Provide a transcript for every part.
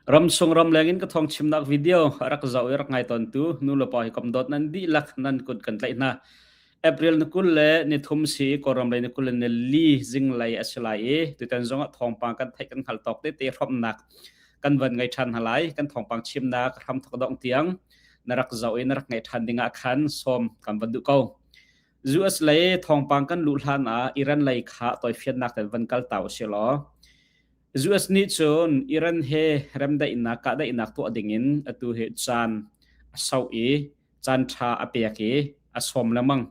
Ramsung ramleng in ka thawng chimnak video rak zoh i rak ngai tawntu nu le pa hi kom dawt nan dihlak nan kut kan tlaih hna. April ni 20 le ni thum si Kawlram lei ni 20 le ni li zinglei a si lai i tutan zong ah thawngpang kan theih kan hngalh tawk tete hrawmnak kan van ngei ṭhan hna lai. Kan thawngpang chimnak hramthok dongh tiang na rak zoh i na rak ngaih ṭhan ding ah khan sawm kan van duh ko. US lei thawngpang kan luh hlan ah Iran lei kha tawifiannak ten van kal ta usih law US nih cun Iran he remdaihnak kahdaihnak tuah dingin atu hi caan a sauh i caan ṭha a pek i a sawm lengmang.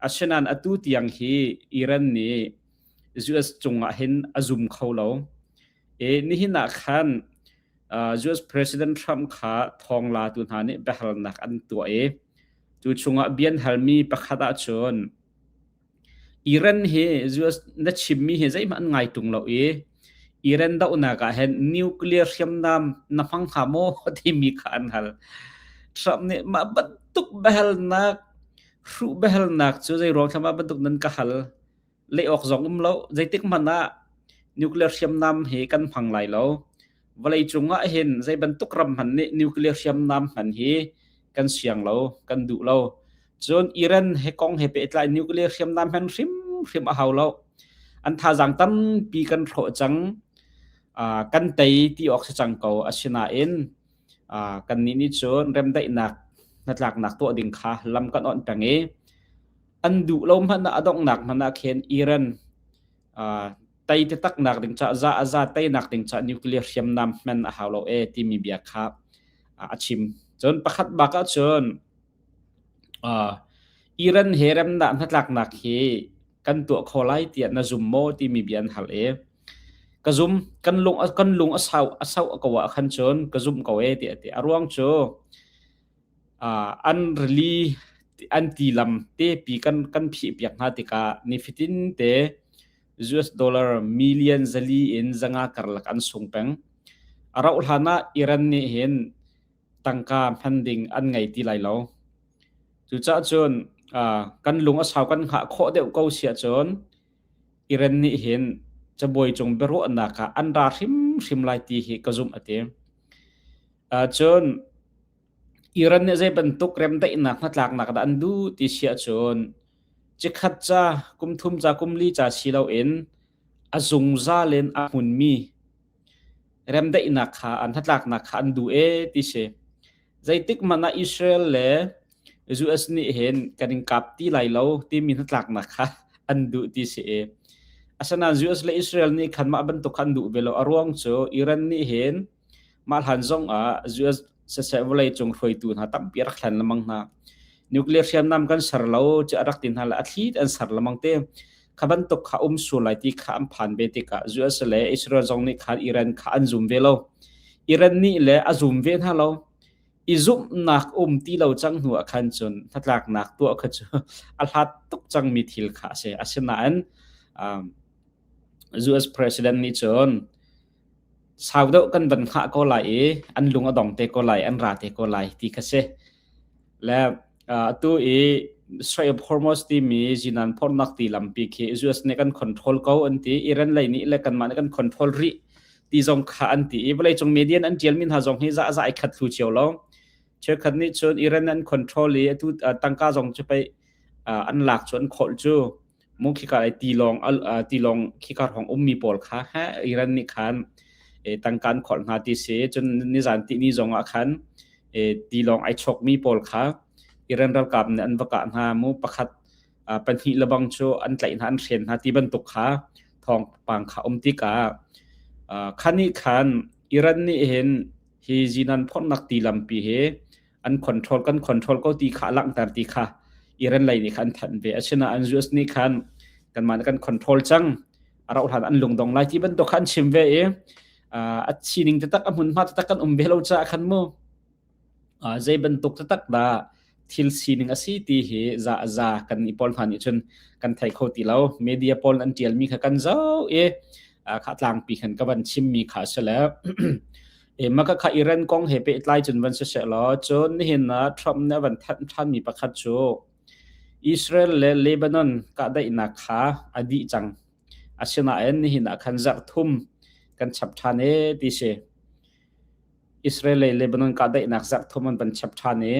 Asinain atu tiang hi Iran nih US cungah hin a zum kho lo. I nihin ah khan US President Trump kha thawnglatu hna nih biahalnak an tuah i cu chungah bia an halmi pakhat ahcun Iran hi US na chimmi hi zeihmanh an ngai ṭung lo i Iran dohnak ah hin nuclear hriamnam na hmang hnga maw timi kha an hal. Trump nih mah bantuk biahalnak hruh biahalnak cu zei ruang thlam ah bantuk nan ka hal leh awk zong um lo zeitik hmanh ah nuclear hriamnam hi kan hmang lai lo. Vawlei cung ah hin zei bantuk ram hmanh nih nuclear hriamnam hman hi kan siang lo, kan duh lo. Cun Iran he kong he pehtlai nuclear hriamnam hman hrimhrim a hau lo. An thazaang tampi kan hrawh cang. Kan tei ti awk si cang ko. Asinain kannih nih cun remdaihnak hnatlaknak tuah ding kha lam kan awnh peng i an duh lo hmanh ah a donghnak hmanh ah khin Iran tei taknak ding ca za a za teinak ding ca nuclear hriamnam hman a hau lo e timi bia kha a chim. Cun pakhat bak ahcun Iran he remnak hnatlaknak hi kan tuah kho lai tiah na zum maw timi bia an hal i ka zum kan lung kan lung a sau a sau ko ah khan cun ka zum ko e tiah a ti. A ruang cu an rili an tilam tepi kan kan phih piak hna tikah nifatin te US dollar million 400 in 500 karlak an sung peng. A rauh hlan ah Iran nih hin tangka hman ding an ngei ti lai lo. Cucaah cun kan lung a sau kan hngah khawh deuh ko si ahcun Iran nih hin cabuai cung biaruahnak ah an ra hrimhrim lai ti hi ka zumh a ti. Cun Iran nih zei bantuk remdaihnak hnatlaknak dah an duh ti si ahcun cikhat ca, kum thum ca, kum li ca si loin a zungzal in a hmunmi remdaihnak kha an hnatlaknak kha an duh ee ti si. Zeitik hmanh ah Israel le US nih hin kan in kap ti lai lo timi hnatlaknak kha an duh ti si i. Asinain US le Israel nih khan mah bantuk kha an duh ve lo. A ruang cu Iran nih hin Mah hlan zong ah US siseh vawleicung hruaitu hna tampi a rak hlan lengmang hna. Nuclear hriamnam kan ser lo cu a rak ti hna le a thli an ser lengmang te. Kha bantuk kha um sual lai ti kha an phan ve tikah US le Israel zong nih khan Iran kha an zum ve lo. Iran nih le a zum ve hna lo. I zumhnak um ti lo cang hnu ah khan cun hnatlaknak tuah kha cu a hlat tuk cangmi thil kha a si. Asinain um, US President nih cun Sau deuh kan van hngah ko lai i an lung a dong te ko lai, an ra te ko lai ti kha si. Le atu i Strait of Hormuz timi zinan phornak ti lampi khi US nih kan control ko an ti. Iran lei nih le kanmah nih kan control rih ti zong kha an ti i vawleicung media an ṭialmi hna zong hi za za ai khat thlu cio lo. Cheukhat nih cun Iran an control i atu tangka zong cu pei an lak cu an kholh cu mu khika ai tilawng tilawng khika hrawng ummi pawl kha ha Iran nih khan tangka an kholh hna ti si cun nizan ti ni zong ah khan tilawng ai chokmi pawl kha Iran ralkap nih an va kah hna mu pakhat pahnih lebang cu an tlaih hna an hren hna ti bantuk kha thawngpang kha um tikah khani khan Iran nih hin hi zinan phornak ti lampi hi an control kan control ko ti kha langhter ti kha Iran lei nih khan thanh ve asinain US nih khan kanmah nih kan control cang a rauh hlan an lungdong lai ti bantuk kha an chim ve i a sining taktak a hmunhma taktak kan um ve lo caah khan mu zei bantuk taktak dah thil sining a si ti hi za za kan i pawl hna nih cun kan thei kho ti lo media pawl an tialmi kha kan zoh i kha tlangpi khan ka van chimmi kha a si le E maka kha Iran kong he pehtlai cun van si seh law cun nihin ah Trump nih a van thanh ṭhanmi pakhat cu Israel le Lebanon kahdaihnak kha a dih cang. Asinain nihin ah khan zarh thum kan chap ṭhan e ti si. Israel le Lebanon kahdaihnak zarh thum an van chap ṭhan i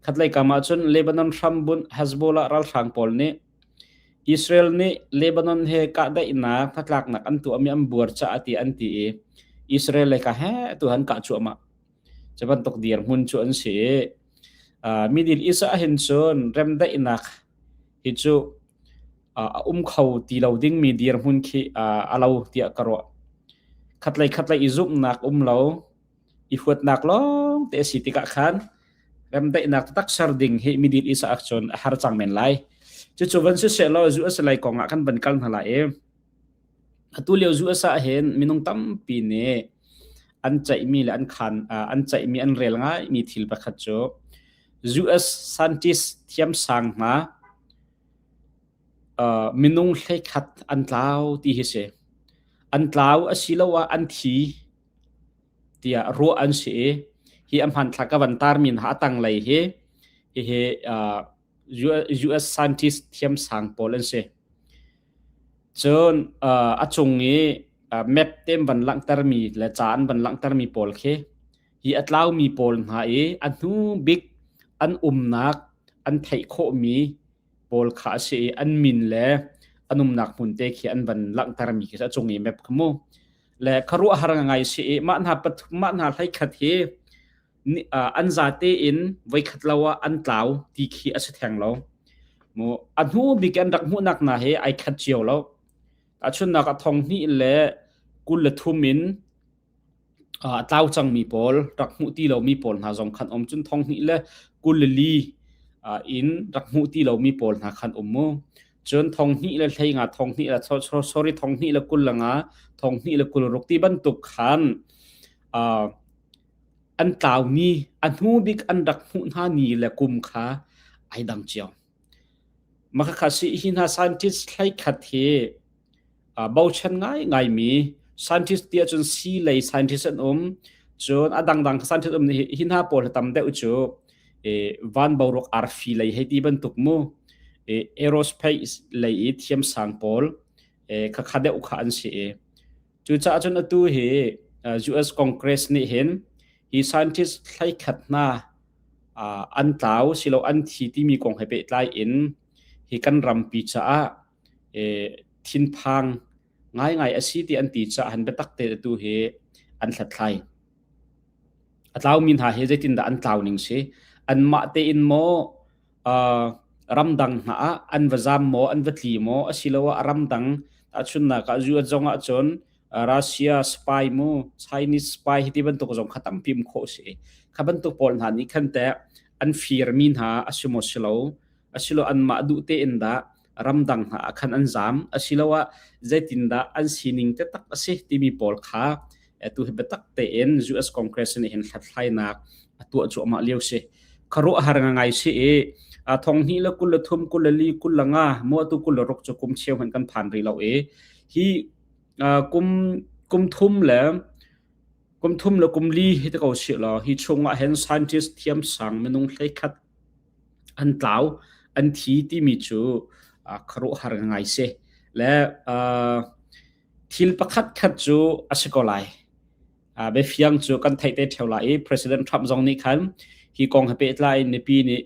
khatlei kam ahcun Lebanon hrambunh Hezbollah ralhrang pawl nih Israel nih Lebanon he kahdaihnak hnatlaknak an tuahmi an buar caah ti an ti i Israel lei kha he tu han kah cuahmah. Cu bantuk dirhmun cu an si i Middle East ah hin cun remdaihnak hi cu a um kho ti lo dingmi dirhmun khi a lo tiah ka ruah. Khatlei khatlei i zumhnak um lo, i huatnak lawng te a si tikah khan remdaihnak taktak ser ding hi Middle East ah cun a har cang men lai. Cucu van siseh law US lei kong ah kan van kal hna lai i atu lio US ah hin minung tampi nih an ceihmi le an khan an ceihmi an rel ngaimi thil pakhat cu US scientist thiamsang hna minung 11 an tlau ti hi si. An tlau asiloah an thi tiah ruah an si i hi a hmanthlak ka van tarmi hna a tanglei hi hihi US scientist thiamsang pawl an si. Cun a cung i map te an van langhtermi le ca an van langhtermi pawl khi hi a tlaumi pawl hna i a hnu bik an umnak an theih khawhmi pawl kha a si i an min le an umnak hmun te khi an van langhtermi khi a cung i map kha mu. Le khuaruahhar ngai si i mah hna pathum mah hna hleikhat hi an zate in voikhat lo ah an tlau ti khi a si theng lo. Mu a hnu bik an rak hmuhnak hna hi ai khat cio lo. Tahchunnak a thong hnih le 23 in a tlau cangmi pawl rak hmuh ti lomi pawl hna zong khan um cun thong hnih le 24 in rak hmuh ti lomi pawl hna khan um mu cun thong hnih le 15 thong hnih le sorry thong hnih le 25 thong hnih le 26 ti bantuk khan an tlaumi a hnu bik an rak hmuh hna ni le kum kha ai dang cio. Makhakha si hi hna scientist thlaikhat hi bochan ngaingaimi scientist ti ahcun sii lei scientist an um. Cun a dangdang scientist um hi hna pawl hi tam deuh cu van boruak arfi lei hei ti bantuk mu aerospace lei i thiamsang pawl khakha deuh kha an si i cucaah cun atu hi US Congress nih hin hi scientist thlaikhat hna an tlau silo an thi timi kong he pehtlai in hi kan rampi caah thinphang ngaingai a si ti an ti caah han biatak te tu hi an hlathlai. A tlaumi hna hi zeitindah an tlau ning si? Anmah tein maw ramdang hna ah an va zam maw an va tli maw asiloah ramdang tahchunhnak ah US zong ah cun Russia spy mu Chinese spy hi ti bantuk zong kha tampi um khawh si. Kha bantuk pawl hna nih khan teh an firmi hna a si maw si lo asilo anmah duh tein dah ramdang hna ah khan an zam asiloah zeitindah an sining te tak a si timi pawl kha tu hi biatak tein US Congress nih hin hlathlainak a tuah cuahmah lio si. Khuaruahhar ngai si i thong hnih le 23 24 25 mu atu 26 cu kum cheu hmanh kan phan rih lo i hi kum kum thum le kum thum le kum li hi te ko si law hi chungah hin scientist thiamsang minung 11 an tlau an thi timi cu khuaruahhar ngai si le thil pakhat khat cu a si ko lai biafiang cu kan theih te theo lai i President Trump zong nih khan hi kong he pehtlai in mipi nih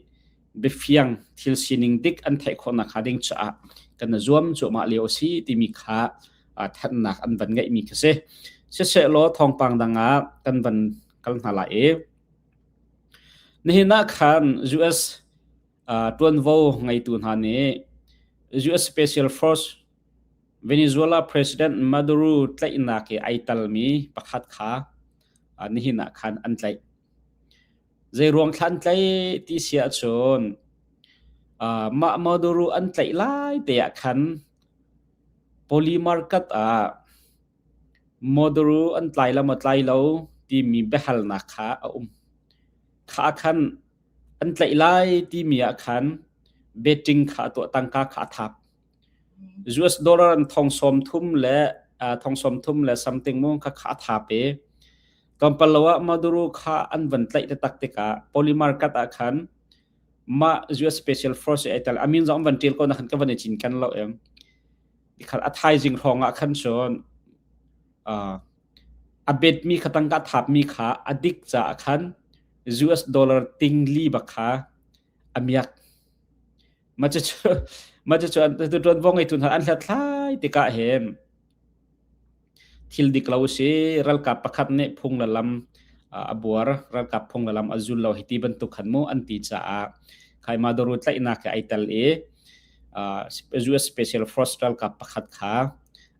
biafiang thil sining dik an theih khawh nakhnga ding caah kan zuam cuahmah lio a si timi kha thanhnak an van ngeihmi khi si. Siseh law thawngpang dang ah kan van kal hna lai i Nihin ah khan US ṭuanvo ngeitu hna nih US Special Force Venezuela President Maduro tlaihnak i ai talmi pakhat kha nihin ah khan an tlaih. Zeiruang thla an tlaih ti si ahcun mah Maduro an tlaih lai te ah khan Polymarket ah Maduro an tlai lo maw tlai lo timi biahalnak kha a um. Kha khan an tlaih lai timi ah khan betting kha a tuah tangka kha a thap. US dollar an thong sawm thum le thong sawm thum le something mu kha kha a thap i tlawmpal lo ah Maduro kha an van tlaih taktak tikah Polymarket ah khan mah US Special Force ai tel amin zong an van ṭial ko na khan ka van i cinken lo em. Tikhan a thaizing hrawng ah khan cun a A betmi kha tangka thapmi kha a dik caah khan US dollar tingli bak kha a miak. Mah cucu mah cucu tuan vong ngeitu hna an hlathlai tikah hin thil dik lo si ralkap pakhat nih phung le lam a buar ralkap phung le lam a zul lo hi ti bantuk khan mu an ti caah khai Maduro tlaihnak he ai tel i US Special Force ralkap pakhat kha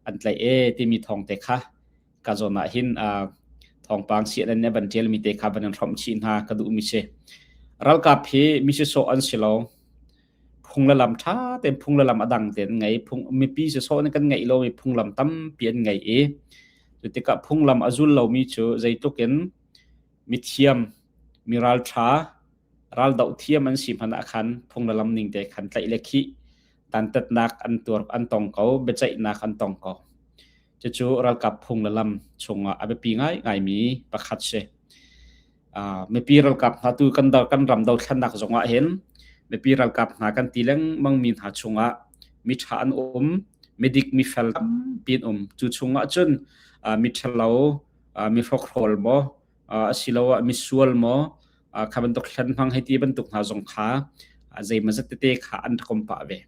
an tlaih e timi thawng te kha ka zawn ah hin thawngpang CNN nih van ṭialmi te kha van in hrawmh chih hna ka duhmi si. Ralkap hi mi sisawh an si lo. Phung le lam ṭha tein phung le lam a dang tein an ngei. Phung, mipi sisawh nih kan ngeih lomi phunglam tampi an ngei i cu tikah phunglam a zul lomi cu zeitluk in mithiam, mi ralṭha, raldoh thiam an si hmanh ah khan phung le lam ning te khan tlaih le khih dantatnak an tuar an tong ko, biaceihnak an tong ko. Cucu ralkap phung le lam chungah a biapi ngaingaimi pakhat si. Uh, mipi ralkap hna tu kan, kan ram dothlennak zongah hin mipi ralkap hna kan ti lengmang mi hna chungah mi ṭha an um, midik mi fel tampi an um. Cu chungah cun uh, mi ṭhalo, uh, mi hrokhrawl maw, uh, asiloah misual maw, kha bantuk hlan hmang hei ti bantuk hna zong kha zeimazat tete kha an rak um pah ve.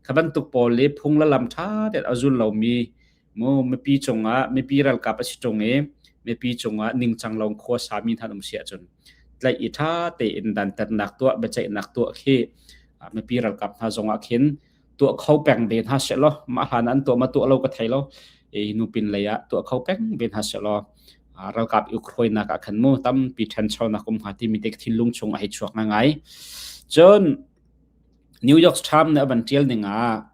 Kha bantuk pawl le phung le lam ṭha tein a zul lomi mu mipi cungah mipi ralkap a si ṭung i mipi cungah ningcang lo khua sami hna um si ahcun tlaih i ṭha tein dantatnak tuah biaceihnak tuah khi mipi ralkap hna zongah khin tuah kho peng ve hna sehlaw mah hlan an tuah ma tuah lo ka thei lo i nupin lei ah tuah kho peng ve hna sehlaw ralkap i ukhruainak ah khan mu tampi ṭhanchonak um hnga timi te thinlung chung a hei chuak ngai cun New York Times nih a van ṭial ning ah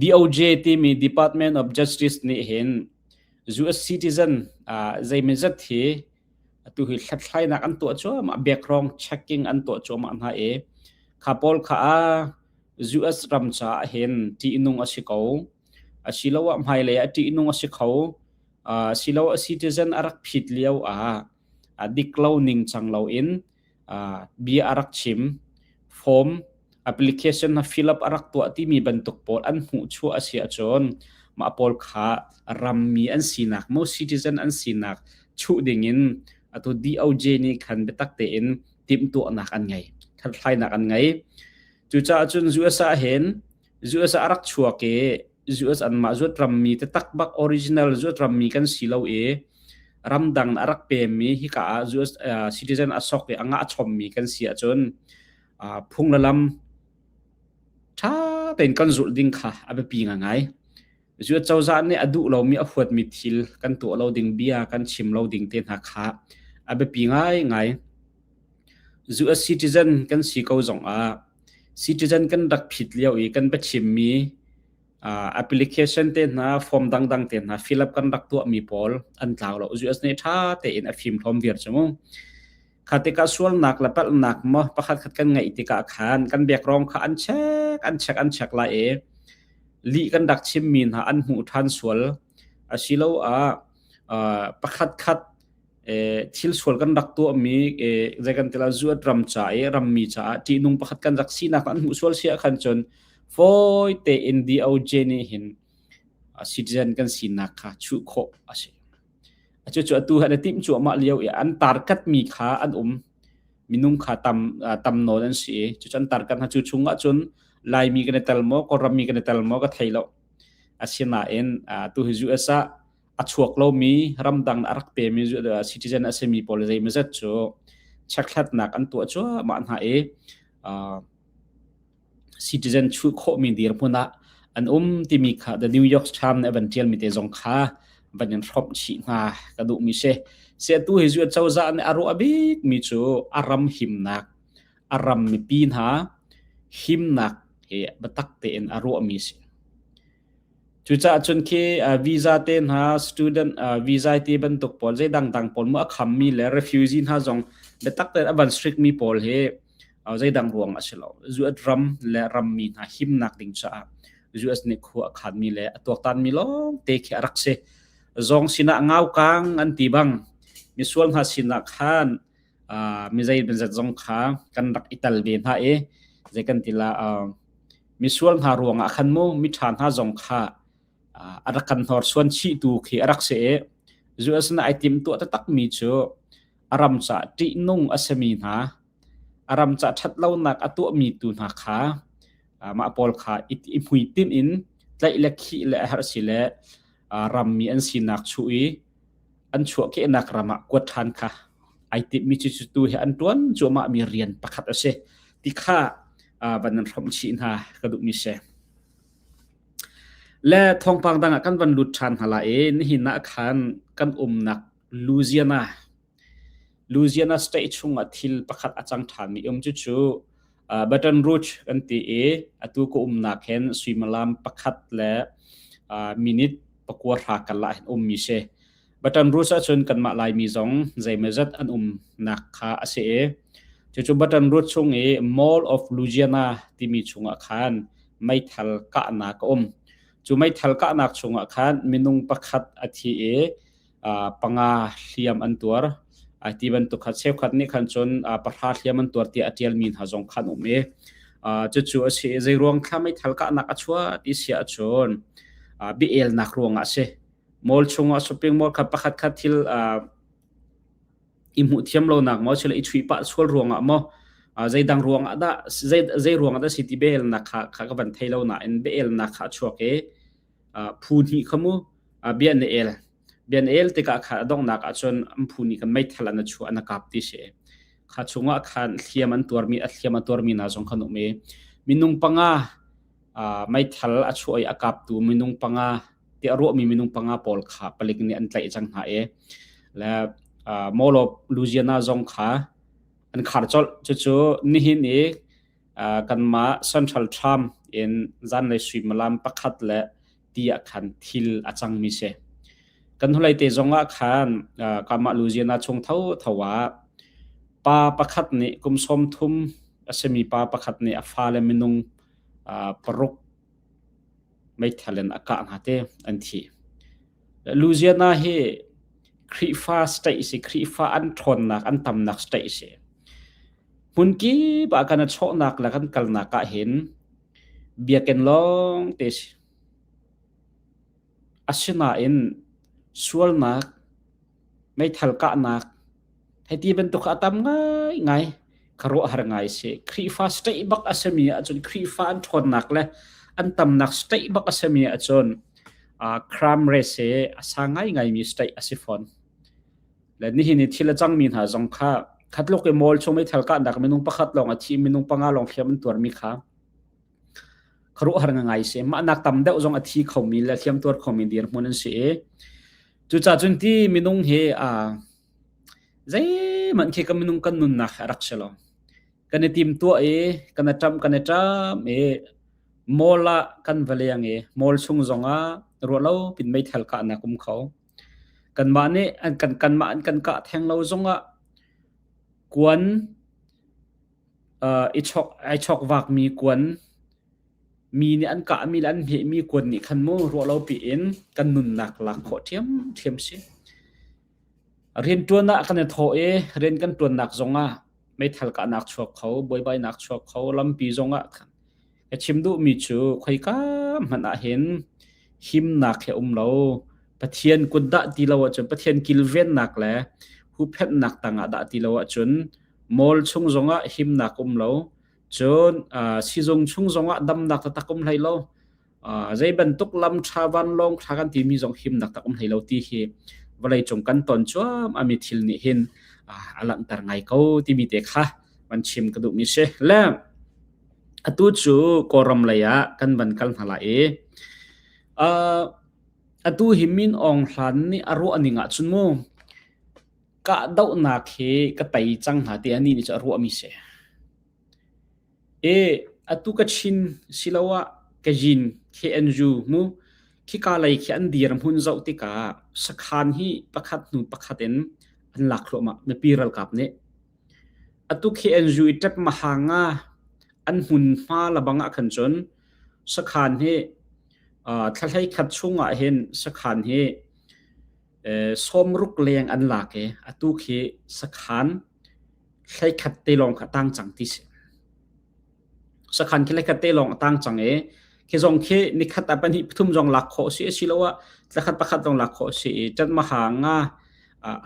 DOJ timi Department of Justice nih hin US citizen zeimazat hi atu hi hlathlainak an tuah cuahmah background checking an tuah cuahmah hna i kha pawl kha a US ram caah hin ṭihnung a si ko. Asiloah hmailei ah ṭihnung a si kho. Asiloah citizen a rak phit lio ah a dik lo ningcang loin bia a rak chim. Form application na fill up a rak tuah timi bantuk pawl an hmuhchuah a si ahcun mah pawl kha rammi an sinak maw citizen an sinak chuh dingin atu DOJ nih khan biatak tein timhtuahnak an ngei. Hlathlainak an ngei. Cucaah cun US ah hin US ah a rak chuak i US anmah zuat rammi taktak bak original zuat rammi kan si lo i ramdang a rak pemmi hika ah US uh, citizen a sok i a ngah chommi kan si ahcun uh, phung le lam ṭha tein kan zulh ding kha a biapi ngai. US cozah nih a duh lomi a huatmi thil kan tuah lo ding bia kan chim lo ding te hna kha a biapi ngaingai. US citizen kan si ko zongah citizen kan rak phit lio i kan biachimmi uh, application te hna form dangdang te hna fill up kan rak tuahmi pawl an tlau lo. US nih ṭha tein a fimhlawm viar cu mu. Kha tikah sualnak le palhnak maw pakhat khat kan ngeih tikah khan kan background kha an check an check an check lai i lih kan rak chimmi hna an hmuh ṭhan sual asiloah uh, pakhat khat thil sual kan rak tuahmi zei kan ti la zuat ram ca i rammi caah ṭihnung pakhat kan rak sinak an hmuh sual si ahkhan cun fawi tein DOJ nih hin citizen kan sinak kha chuh khawh a si. Cucu atu han a timh cuahmah lio i an tarkatmi kha an um. Minung kha tam tam nawn an si i cucu an tarkat hna cu chungah cun Laimi kan i tel maw Kawlrammi kan i tel maw ka thei lo. Asinain tu hi US ah a chuak lomi ramdang a rak pemi citizen a simi pawl zeimawzat cu chekhlatnak an tuah cuahmah hna i citizen chuh khawhmi dirhmun ah an um timi kha The New York Times nih a van ṭialmi te zong kha van in hrawmh chih hna ka duhmi si. Si atu hi cu cozah nih a ruah bikmi cu a ram himnak, a ram mipi hna himnak hi biatak tein a ruahmi si. Cucaah cun khi visa te hna student visa ti bantuk pawl zei dangdang pawl mu a khammi le refugee hna zong biatak tein a van strict mi pawl hi zeidang ruang a si lo. US ram le rammi hna himnak ding caah US nih khua a khanmi le a tuaktanmi lawng te khi a rak si. Zawng sinah ngaukang an ti bang misual hna sinah khan mi zei zat zong kha kan rak i tal ve hna i zei kan ti la misual hna ruangah khan mu miṭha hna zong kha a rak kan hnorsuan chihtu khi a rak si i US nih ai timhtuah taktakmi cu a ram caah ṭihnung a simi hna, a ram caah ṭhatlonak a tuahmi tu hna kha mah pawl kha i hmuitinh in tlaih le khih le a herh si le rammi an sinak chuh i an chuahkehnak ram ah kuat ṭhan kha ai timhmi cu tu hi an ṭuan cuahmahmi rian pakhat a si ti kha van nan hrawmh chih hna ka duhmi si. Le thawngpang dang ah kan van lut ṭhan hna lai i nihin ah khan kan umnak Louisiana Louisiana state chungah thil pakhat a cang ṭhanmi um cucu Baton Rouge kan ti i atu ka umnak hin suimilam pakhat le minute 9 kal ah hin ummi si. Baton Rouge ahcun kanmah Laimi zong zeimawzat an umnak kha a si i cucu Baton Rouge chung i Mall of Louisiana timi chungah khan meithal kahnak a um. Cu meithal kahnak chungah khan minung pakhat a thi i panga hliam an tuar. Ti bantuk kha cheukhat nih khan cun pahra hliam an tuar tiah a ṭialmi hna zong khan um i cucu a si i zeiruang thla meithal kahnak a chuah ti si ahcun bia-elnak ruangah a si. Mall chungah shopping mall kha pakhat kha thil i hmuh thiam lonak maw sila i chuih pah sual ruangah maw zeidang ruangah dah zei zei ruangah dah si ti bia-elnak kha kha ka van thei lo nain bia-elnak kha a chuak i phu hnih kha mu bia na el bia na el tikah kha a donghnak ahcun an phu nih khan meithal an chuah an kap ti si kha chungah khan hliam an tuarmi a hliam a tuarmi hna zong khan um i minung panga meithal a chuah i a kaptu minung panga ti a ruahmi minung panga pawl kha palik nih an tlaih cang hna i le Mall of Louisiana zong kha an khar colh. Cucu nihin i kanmah Central Term in zanlei suimilam pakhat le ti ah khan thil a cangmi si. Kan hnulei te zong ah khan kanmah Louisiana chung thotho ah pa pakhat nih kum 30 a simi pa pakhat nih a fale minung paruk meithal in a kah hna te an thi. Louisiana hi Khrihfa state si, Khrihfa an ṭhawnnak, an tamnak state si. Hmun kip ah kan i chawhnak le kan kalnak ah hin biakinn lawng te si. Asinain sualnak, meithal kahnak, Hei ti bantuk a tam ngaingai. Khuaruahhar ngai si. Khrihfa state bak a simi ahcun Khrihfa an ṭhawnnak le an tamnak state bak a simi ahcun uh, crime rate hi a sang ngaingaimi state a si fawn. Le nihin i thil a cangmi hna zong kha khatluk i mall chung meithal kahnak minung pakhat lawng a thi minung panga lawng hliam an tuarmi kha khuaruahhar ngai si. Mah nak tam deuh zong a thi khomi le hliam tuar khomi dirhmun an si i cucaah cun ti minung hi uh, Zeihmanh khi kan minung kan nunnak hi a rak si lo. Kan i timtuah i kan i ṭamh kan i ṭam i mall ah kan va leng i mall chung zongah ruahlo pin meithal kahnak um kho. Kanmah nih an kan kanmah an kan kah theng lo zongah kuan uh, i chok ai chok vakmi kuan mi nih an kahmi le an hmehmi kuan nih khan mu ruahlo piin kan nunnak lak khawh ṭhiamṭhiam si. Rianṭuan ah kan i thawh i rian kan ṭuannak zongah meithal kahnak chuak kho, buaibainak chuak kho, lampi zongah ka chim duhmi cu khoika hmanh ah hin himnak hi a um lo. Pathian kut dah ti lo ahcun Pathian kilvennak le huhphenhnak tangah dah ti lo ahcun mall chung zongah himnak um lo. Cun sizung chung zongah damnak taktak um hlei lo. Zei bantuk lam ṭha vanlawng ṭha kan timi zong himnak tak um hlei lo ti hi vawleicung kan ton cuahmahmi thil nih hin a langhter ngai ko timi te kha van chim ka duhmi si. Le atu cu Kawlram lei ah kan van kal hna lai i atu hi Min Aung Hlan nih a ruah ning ahcun mu kahdohnak hi ka tei cang hna ti anih nih cu a ruahmi si. E atu ka Chin siloah Kazin KNU mu khika lei khi an dirhmun zoh tikah sakhan hi pakhat hnu pakhat in an lak thluahmah mipi ralkap nih. Atu KNU i ṭep mahanga an hmunhma labang ah khan cun sakhan hi thla 13 chungah hin sakhan hi 60 leng an lak i atu khi sakhan 11 te lawng kha a tang cang ti si. Sakhan khi 11 te lawng a tang cang i Khi zong khi nikhat ah pahnih pathum zong lak khawh si asiloah tlakhat pakhat zong lak khawh si i ṭanhmaha nga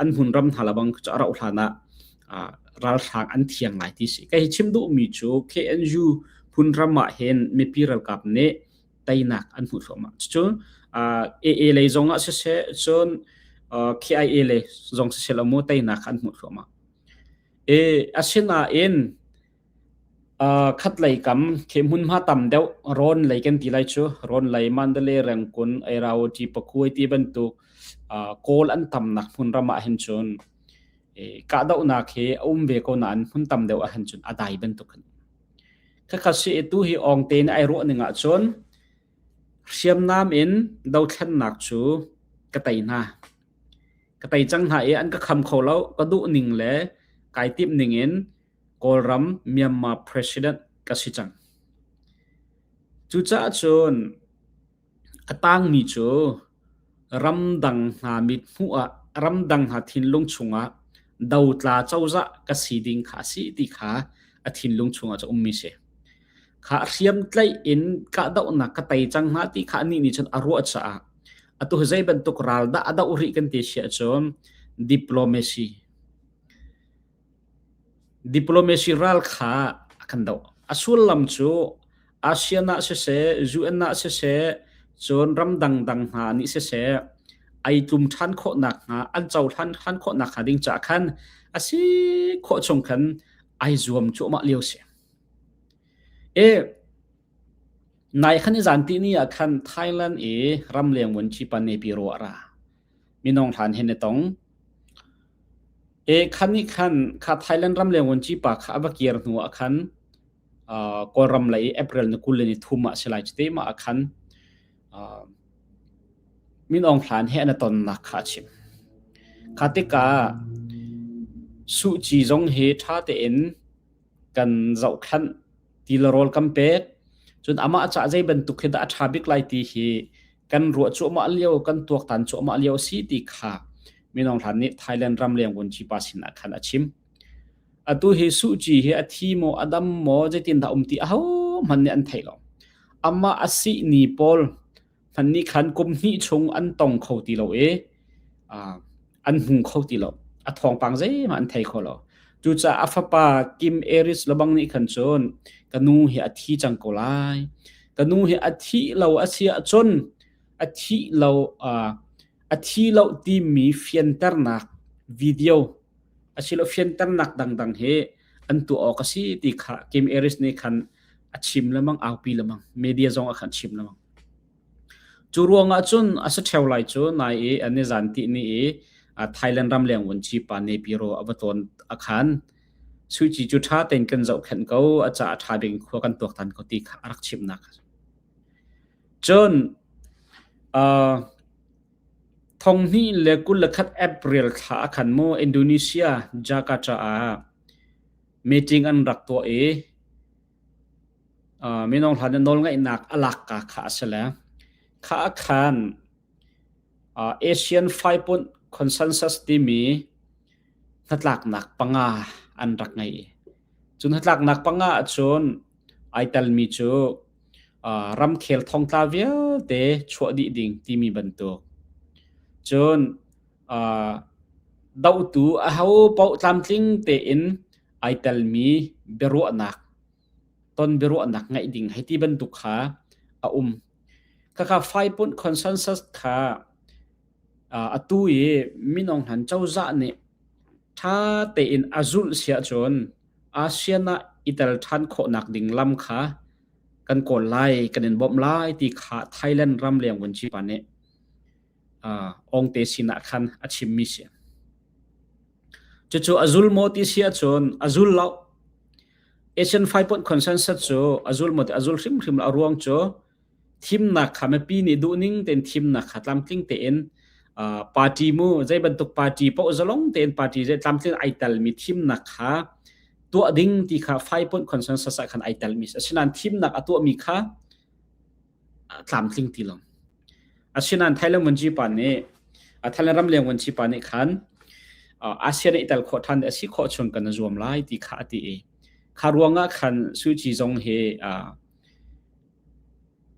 an hmun ram hna lebang cu a rauh hlan ah ralhrang an thiang lai ti si. Ka hi chim duhmi cu KNU phun ram ah hin mipi ralkap nih teinak an hmuh thluahmah. Cucu AA lei zong ah siseh cun KIA lei zong siseh law mu teinak an hmuh thluahmah. E asinain khatlei kam khi hmunhma tam deuh rawn lei kan ti lai cu rawn lei Mandalay Rangoon Ayrawati Pakuai ti bantuk Kawl an tamnak hmunram ah hin cun kahdohnak hi a um ve ko nain hmun tam deuh ah hin cun a dai bantuk kan Khakha si tu hi awng te nih ai ruah ning ah cun hriamnam in dothlennak cu ka tei hna. Ka tei cang hna i an ka kham kho lo. Ka duh ning le kai timh ning in Kawlram Myanmar President ka si cang. Cucaah cun a tangmi cu ramdang hna mithmuh ah ramdang hna thinlung chungah dotla cozah ka si ding kha a si ti kha a thinlung chungah cu ummi si. Kha hriamtlaih in kahdohnak ka tei cang hna ti kha anih nih cun a ruah caah atu hi zei bantuk ral dah a doh rih kan ti si ahcun diplomacy Diplomacy ral kha a kan doh. A sullam cu ASEAN ah siseh, UN ah siseh, cun ramdang dang hna nih siseh, ai tlum ṭhan khawhnak hnga, an cohlan ṭhan khawhnak hnga ding caah khan a si khawh chung khan ai zuam cuahmah lio si. E, nai khan i zan ti ni ah khan Thailand i ramleng vuanci pa Nepiro a ra. Minung hlan hin i tong. E khan nih khan kha Thailand ramleng vuanci pa kha a va kir hnu ah khan uh, Kawlram lei i April ni 20 le ni thum ah si lai cu te mah ah khan uh, Min Aung Hlaing he an i tonnak kha a chim. Kha tikah Suh Kyi zong hi ṭha tein kan zohkhenh, ti le rawl kan pek. Cun amah caah zei bantuk hi dah a ṭha bik lai ti hi kan ruah cuahmah lio, kan tuaktan cuahmah lio a si ti kha Min Aung Hlaing nih Thailand ramleng vuanci pa sinah khan a chim. Atu hi Suh Kyi hi a thi maw, a dam maw, zeitindah a um ti ahohmanh nih an thei lo. Amah a sihni pawl hmanh nih khan kum hnih chung an tong kho ti lo i an hmu kho ti lo. A thawngpang zeihmanh an thei kho lo. Cucaah a fapa Kim Aris lebang nih khan cun ka nu hi a thi cang ko lai. Ka nu hi a thih lo a si ahcun a thih lo a thi lo timi fianternak video asilo fianternak dangdang hi an tuah awk a si ti kha Kim Aris nih khan a chim lemang aupi lemang media zong ah khan chim lemang cu ruangah cun a si ṭheo lai cu nai i an i zan ti ni i Thailand ram leng vunci pa Nepiro a va tawn a khan Sui Ci cu ṭha tein kan zohkhenh ko a ca a ṭha bik khua kan tuaktan ko ti kha a rak chimnak cun uh, 2021 April thla ah khan mu Indonesia Jakarta ah meeting an rak tuah i minung hlan in nawlngeihnak a lak ka kha a si le kha ah khan ASEAN Five Point Consensus timi hnatlaknak panga an rak ngei. Cu hnatlaknak panga ahcun ai telmi cu ramkhel thongtla vialte chuah dih ding timi bantuk. Cun dohtu aho paoh tlamtling tein ai telmi biaruahnak ton biaruahnak ngeih ding hei ti bantuk kha a um. Khakha five point consensus kha atu i minung han cozah nih ṭha tein a zulh si ahcun ASEAN ah i tel ṭhan khawhnak ding lam kha kan kawl lai, kan in bawmh lai ti kha Thailand ramleng vuanci pa nih Ongte sinah khan a chimmi si. Cucu a zul maw ti si ahcun a zul lo. ASEAN Five Point Consensus cu a zul maw ti a zul hrimhrim lo. A ruang cu thimnak kha mipi nih duhning tein thimnak kha tlamtling tein party mu zei bantuk party paoh zalong tein party zei tlamtling ai telmi thimnak kha tuah ding ti kha five point consensus ah khan ai telmi asinain thimnak a tuahmi kha tlamtling ti lo asinain Thailand Wanji pa nih Thailand ramleng Wanji pa nih khan ASEAN i tel khawh than a si khawh chung kan zuam lai ti kha a ti i kha ruangah khan Suu Kyi zong hi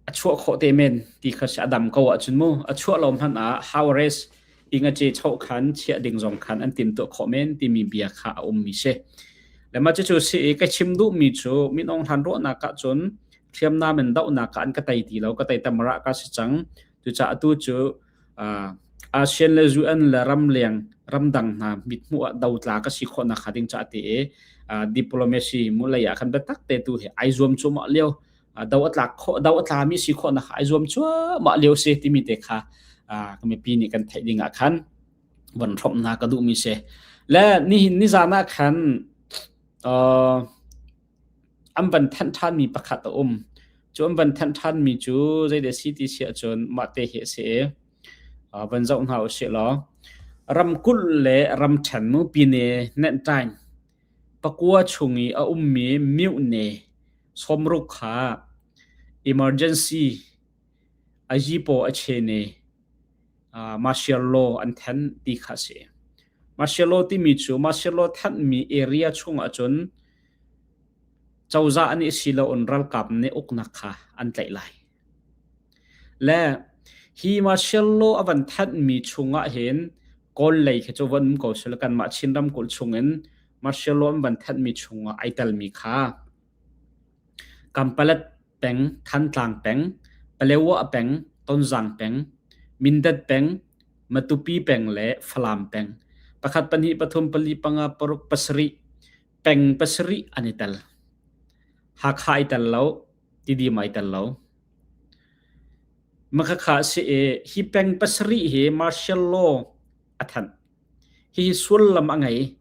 A chuah khawh te men ti kha si a dam ko ahcun mu a chuah lo hmanh ah house ingace choh khan chiah ding zong khan an timtuah khawh men timi bia kha a ummi si. Le mah cucu si i ka chim duhmi cu Min Aung Hlaing ruahnak ahcun hriamnam in dohnak ah an ka tei ti lo, ka tei tamara ka si cang. Cucaah atu cu ASEAN le UN le ramleng ramdang hna mithmuh ah dotla ka si khawhnak hnga ding caah ti i diplomacy mu lei ah khan biatak te tu hi ai zuam cuahmah lio do a tlak khawh do a tlami si khawhnak ai zuam cuahmah lio si timi te kha ka mipi nih kan theih ding ah khan von hrawmh hna ka duhmi si. Le nihin nizan ah khan an van thanh ṭhanmi pakhat a um. Cu an van thanh ṭhanmi cu zeidah si ti si ahcun mah te hi a si i van zoh hna usih law ramkulh le ramṭhen mu pine nenhṭaing pakua chung i a ummi myone sawmruk kha emergency ayipaw a chene martial law an thanh ti kha a si. Martial law timi cu martial law thanhmi area chung ahcun cozah nih si loin ralkap nih uknak kha an tlaih lai. Le hi martial law a van thanhmi chungah hin Kawl lei khi cu van um ko sila kanmah Chin ramkulh chungin martial law an van thanhmi chungah ai telmi kha Kampalet peng, Thantlang peng, Palewa peng, Tonzang peng, Mindat peng, Matupi peng le Falam peng. Pakhat, pahnih, pathum, pali, panga, paruk, pasarih peng pasarih an i tel. Hakha ai tel lo, Tidim ai tel lo. Makhakha a si i hi peng pasarih hi martial law a thanh. Hihi sullam a ngei.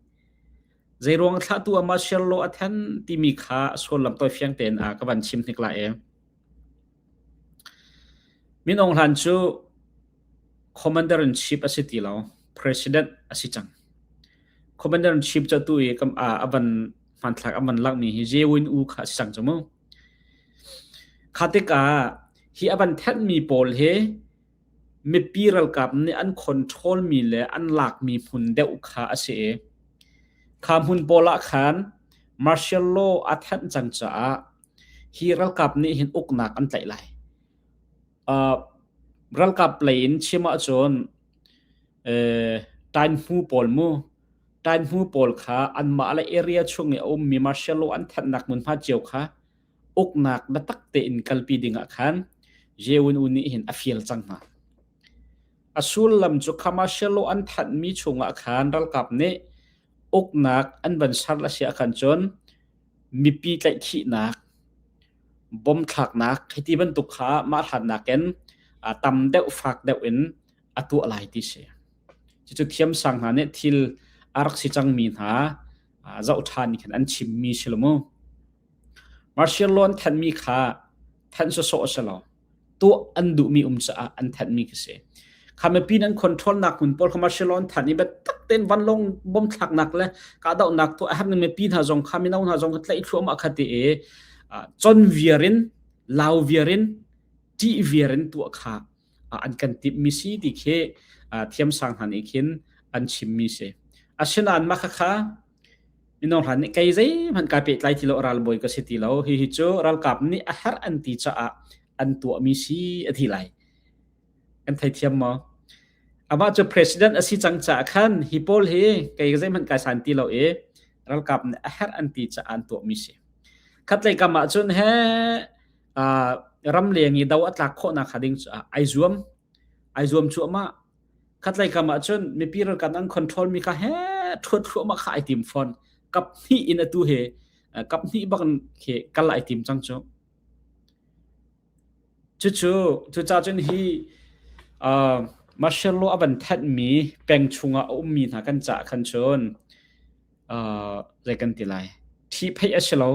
Zeiruang thlahtu ah martial law a thanh timi kha sullam tawifiang tein a ka van chim hnik lai i. Min Aung Hlaing cu Commander in Chief a si ti lo, President a si cang. Commander in Chief cu atu i a van hmanthlak a van lakmi hi Je Win U kha a si cang cu mu. Kha tikah hi a van thenhmi pawl hi mipi ralkap nih an control mi le an lakmi hmun deuh kha a si i kha hmun pawl ah khan martial law a thanh cang caah hi ralkap nih hin uknak an tlaih lai. Ralkap lei in chim ahcun ṭainhmu pawl mu ṭainhmu pawl kha anmah le area chung i a ummi martial law an thanhnak hmunhma cio kha uknak biatak tein kalpi dingah khan Jewin U nih hin a fial cang hna. A sullam cu kha martial law an thanhmi chungah khan ralkap nih uknak an van ser a si ahkhan cun mipi tlaihkhihnak bom thlaknak hiti bantuk kha mah hlannak in tam deuh fak deuh in a tuah lai ti si. Cucu thiamsang hna nih thil a rak si cangmi hna zoh ṭhan khin an chimmi si lo mu. Martial law an thanhmi kha thanh sawsawh a si lo. Tuah an duhmi um caah an thanhmi khi si. Kha mipi nan control nak hmun pawl kha martial law an thanh i biatak tein vanlawng bom thlaknak le kahdohnak tuah a herh ning mipi hna zong kha mino hna zong kha tlaih thluahmah kha ti i chon viar in lau viar in ṭih viar in tuah kha an kan timhmi si ti khi thiamsang hna nih khin an chimmi si. Asinain mah khakha mino hna nih kei zeihmanh kai pehtlai ti lo ralbawi ka si ti lo hihi cu ralkap nih a herh an ti caah an tuahmi si a ti lai. Kan theithiam maw? Amah cu president a si cang caah khan hi pawl hi kei zeihmanh kai san ti lo i ralkap nih a herh an ti caah an tuahmi si. Khatlei kam ah cun he ramleng i do a tlak khawhnak hnga ding cu ai zuam ai zuam cuahmah khatlei kam ah cun mipi ralkap an control mi kha he thuat thluahmah kha ai tim fawn kap hnih in atu he kap hnih bak in khi kal ai tim cang cu cucu cuca cun hi martial law a van thanh mi peng chungah a ummi hna kan cah khan cun zei kan ti lai ṭhihphaih a si lo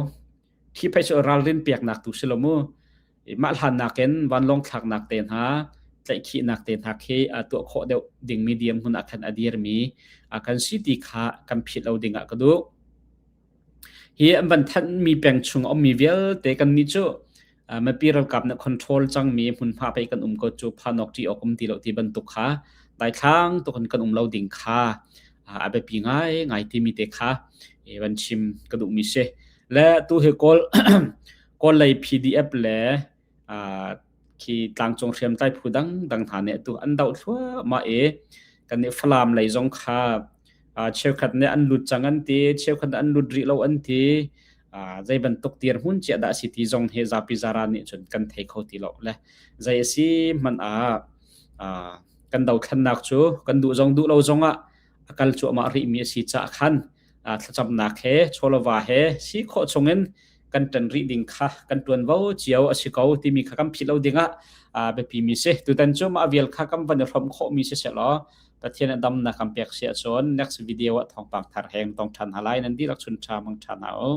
Ṭhihphaih cu ralrin peknak tu si lo mu. Mah hlan nakin vanlawng thlaknak te hna, tlaihkhihnak te hna khi tuah khawh deuh dingmi dirhmun ah khan a dirmi kan si ti kha kan philh lo ding ah ka duh. Hi an van thanhmi peng chung a ummi vialte kannih cu mipi ralkap nih control cangmi hmunhma pei kan um ko cu phanawk ṭih awk um ti lo ti bantuk kha daithlang tuk in kan um lo ding kha a biapi ngaingai timi te kha van chim ka duhmi si. Le tu hi Kawl Kawl lei PDF le uh, Khi tlangcung hriamtlai phu dangdang hna nih atu an doh thluahmah i kan nih Falam lei zong kha cheukhat nih an lut cang an ti, cheukhat nih an lut rih lo an ti. Zei bantuk dirhmun cia dah a si ti zong hi zapi zaran nih cun kan thei kho ti lo le zei a si hmanh ah kan dothlennak cu kan duh zong duh lo zong ah a kal cuahmah rihmi a si caah khan thlacamnak he chawlava he si khawh chungin kan ṭan rih ding kha kan ṭuanvo cio a si ko timi kha kan philh lo dingah biapi mi si. Tutan cu mah vial kha kan van i hrawm khawhmi si sehlaw Pathian a damnak kan pek si ahcun next video ah thawngpang thar heng tong ṭhan hna lai. Nan dihlak chun ṭha mang ṭha hna u.